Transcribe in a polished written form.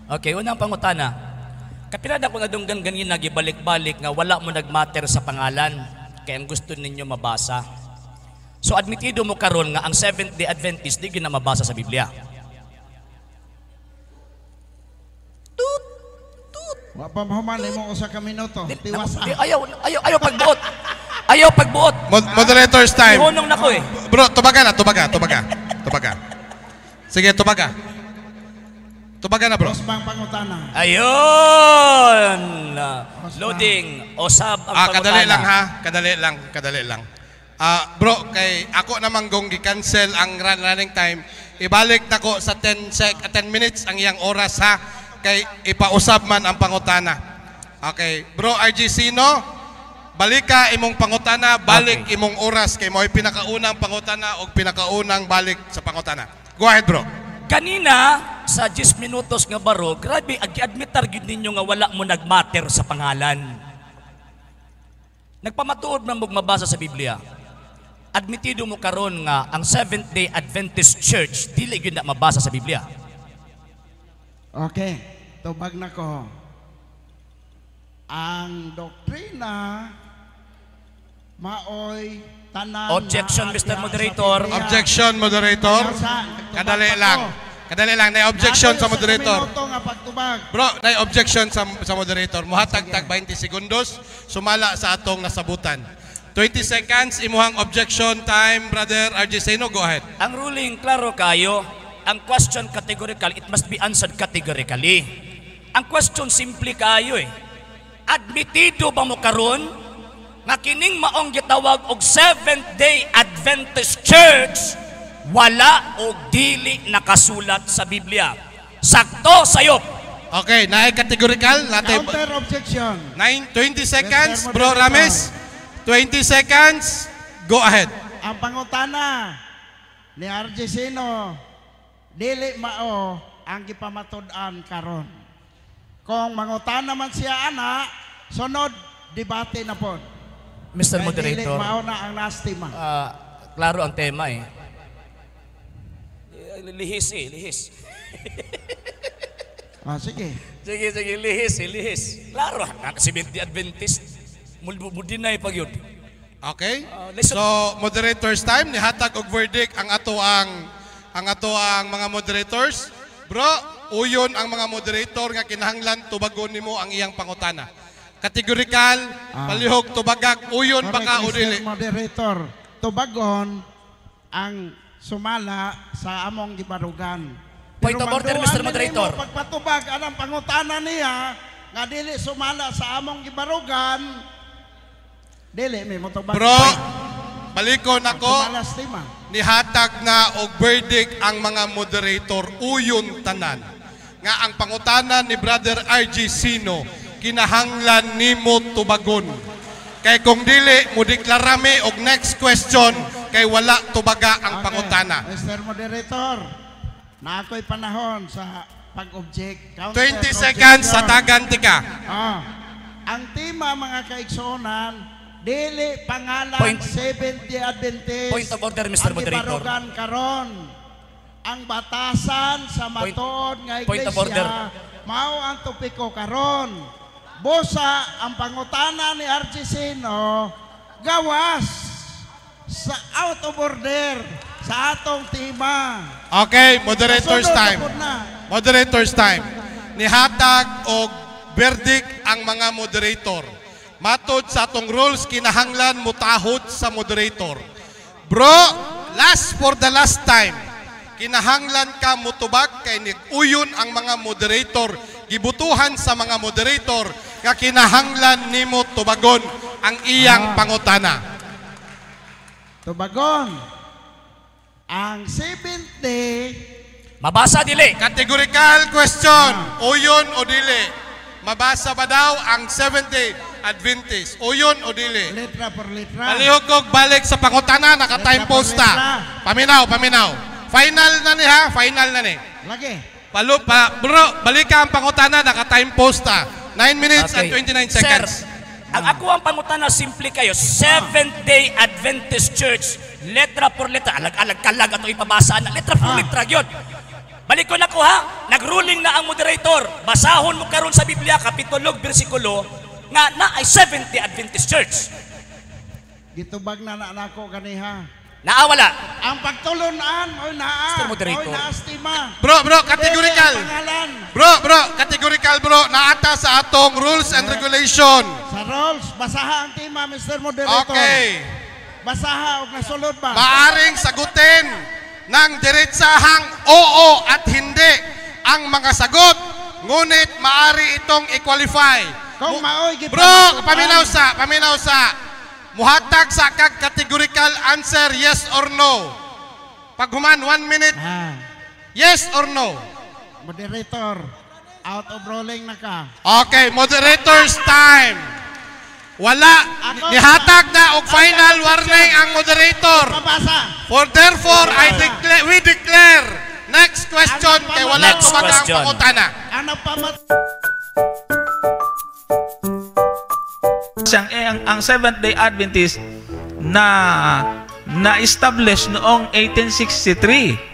Okay, unang pangutana. Kapila na ko nadunggan ganina, gibalik-balik nga wala mo nagmatter sa pangalan kay ang gusto ninyo mabasa. So admitido mo karon nga ang Seventh Day Adventist di gyud na mabasa sa Biblia. Tut tut. Wa pa mahuman imong usa ka minuto. Tiwas Di, ah. ayaw ayaw ayaw pagbuot. Ayaw pagbuot. Moderator's time. Ihunong na ko eh. Bro, tubaga na, tubaga, tubaga. Tubaga. Sige, tubaga. Tubaga na, bro. Bang pangutana. Ayun! Loading. Osab ang Ah, kadali pangutana. Lang ha. Kadali lang, kadali lang. Ah, bro, kay ako naman gong gi-cancel ang running time. Ibalik na ko sa 10 minutes ang iyang oras ha, kay ipausab man ang pangutana. Okay, bro RG Sino, balika imong pangutana, balik imong oras kay mo'y pinakaunang pangutana og pinakaunang balik sa pangutana. Go ahead, bro. Kanina, sa 10 minutos nga baro, grabe, ag-admitar gyud ninyo nga wala mo nagmatter sa pangalan. Nagpamatuod man mo mabasa sa Biblia. Admitido mo karon nga ang Seventh Day Adventist Church dili gyud na mabasa sa Biblia. Okay, tubag na ko. Ang doktrina maoy tanan Objection, na Mr. adya sa Moderator. Biblia. Objection, moderator. Ayaw sa, nagtubag Kadali pa lang. ko. Kadali lang, na objection Naay sa usa ka moderator. minuto nga pagtubag. Bro, na objection sa moderator. Muhatag tag 20 segundos sumala sa atong nasabutan. 20 seconds imuhang objection time, brother RJ Seno, go ahead. Ang ruling, klaro kayo. Ang question categorical, it must be answered categorically. Ang question simple kayo eh. Admitido ba mo karon nga kining maong gitawag og Seventh Day Adventist Church wala og dili nakasulat sa Biblia? Sakto, sayop. Okay, naay categorical, natay Counter objection. 9 20 seconds, Mr. bro Moderator. Rames. 20 seconds. Go ahead. Ang pangutana ni RJ Sino dili mao ang gipamatud-an karon. Kung mangutana man siya ana, sunod debate na pod. Mr. Kay dili Moderator, mao na ang nastima. Ah, klaro ang tema eh. Eh, lihis eh, lihis. Ah, sige. Sige, sige, lihis eh, lihis. Klaro, ang Seventh Day Adventist. Mudinay pag yun. Okay? Listen. So, moderator's time, nihatag og verdict ang ato ang mga moderators. Bro, uyon ang mga moderator nga kinahanglan tubagon nimo ang iyang pangutana. Categorical, palihog tubagak, uyon ba ka o Correct, dili? Mr. Moderator. Tubagon ang sumala sa among gibarugan. Point of order, Pero Mr. manduan Moderator. nimo pagpatubag anang pangutana niya nga dili sumala sa among gibarugan, dili may motubag. Bro, balikon ako, Sumala sa tema. Nihatag na og verdict ang mga moderator, uyon tanan nga ang pangutana ni brother RG Sino kinahanglan nimo tubagon. Kay kung dili, mo deklara mi og next question kay wala tubaga ang Okay, pangutana. Mr. Moderator, na ako'y panahon sa pag-object. Counter 20 seconds sa objection. tagan tika. Ah, ang tema, mga kaigsuonan, dili pangalan Seventh-day Adventist. Point of order, Mr. Ang Moderator. gibarugan karon. Ang batasan sa matuod nga Point of iglesia order. Mao ang topiko karon. Busa ang pangutana ni RG Sino gawas sa out of order sa atong tema. Okay, moderator's Kasunod na time. pod na. Moderator's time. Nihatag og verdict ang mga moderator. Matod sa atong rules, kinahanglan mutahod sa moderator. Bro, last for the last time. Kinahanglan ka mutubag kay uyon ang mga moderator. Gibutuhan sa mga moderator nga kinahanglan nimo tubagon ang iyang pangutana. Tubagon. Ang seventh day Mabasa dili. Categorical question, uyon o dili? Mabasa ba daw ang Seventh-day Adventist? Uyon o dili? Letra por letra. Palihog og balik sa pangutana, naka-time Letra por post ta. letra. Paminaw, paminaw. Final na ni ha, final na ni. Lagi. Palo, pa, bro, balik ka ang pangutana, naka-time post ta. 9 minutes and 29 seconds. Sir, ang ako ang pangutana simple kayo. Seventh Day Adventist Church, letra por letra, alag-alag kalag ato ipabasa na letra por letra gyud. Balik ko na ko ha. Nagruling na ang moderator. Basahon mo karon sa Biblia, kapitulo, bersikulo, nga na ay Seventh-day Adventist Church. Gitubag na na nako ganiha. Naa, wala? Ang pagtulunan, oy naa. Mr. Moderator. Oy naa tema. Bro, bro, categorical. Dili ang pangalan. Bro, bro, categorical, bro. Naata sa atong rules and regulation. Sa rules, basaha ang tema, Mr. Moderator. Okay. Basaha og nasulod ba? Maaring sagutin ng diretsahang oo at hindi ang mga sagot, ngunit maari itong i-qualify. Kung maoy Bro, gipamatudan. Paminaw sa, paminaw sa. Muhatag sa kag categorical answer, yes or no. Paghuman, 1 minute, Ah, yes or no. Moderator, out of ruling na ka. Okay, moderator's time. Wala. Nihatag na og final warning ang moderator. Pabasa. For therefore, I declare, we declare, next question kay wala Next tumaga ang question. pangutana. Ano pamat Siyang, eh, ang Seventh-day Adventist na na-establish noong 1863.